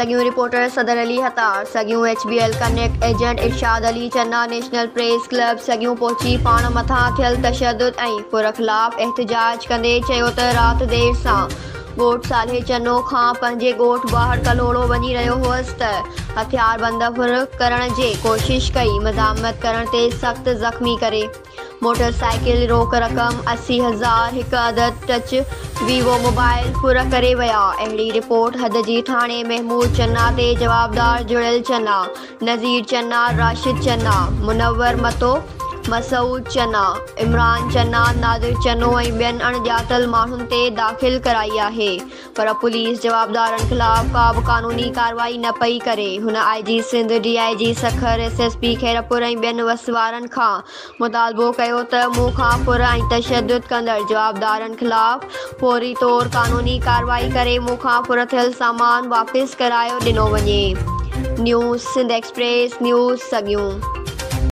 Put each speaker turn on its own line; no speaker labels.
Saghion, reporter Sadar Ali Hattar, Saghion H B L connect agent Irshad Ali Channa national press club Saghion پهچي پاڻ مٿان ٿيل تشدد ۽ ڦر خلاف احتجاج ڪندي چيو ته رات دير سان ڳوٺ صالح چنو کان پنهنجي ڳوٺ باهڙ ڪلهوڙو وڃي رهيو هئس ته هٿياربند ڦر ڪرڻ جي ڪوشش ڪئي مزاحمت ڪرڻ تي سخت زخمي ڪري موٽر سائيڪل روڪ رقم 80 هزار، هڪ عدد ٽچ ويوو موبائل ڦر ڪري ويا. اهڙي رپورٽ حد جي ٿاڻي محمود چنا تي جوابدار جڙيل چنا، نذير چنا، راشد چنا، منور متو، مسعود چنا، عمران چنا، نادر چنو ۽ ٻين اڻڄاتل ماڻهن تي داخل ڪرائي آهي. پر پوليس جوابدارن خلاف ڪا به قانوني ڪارروائي نه پئي ڪري. هن I G Sindh, D I G Sukkur, S S P Khairpur ۽ ٻين وس وارن کان مطالبو ڪيو ته مون کان ڦر ۽ تشدد ڪندڙ جوابدارن خلاف فوري طور قانوني ڪارروائي ڪري مون کان ڦر ٿيل سامان واپس ڪرايو ڏنو وڃي. News Sindh express news Saghion.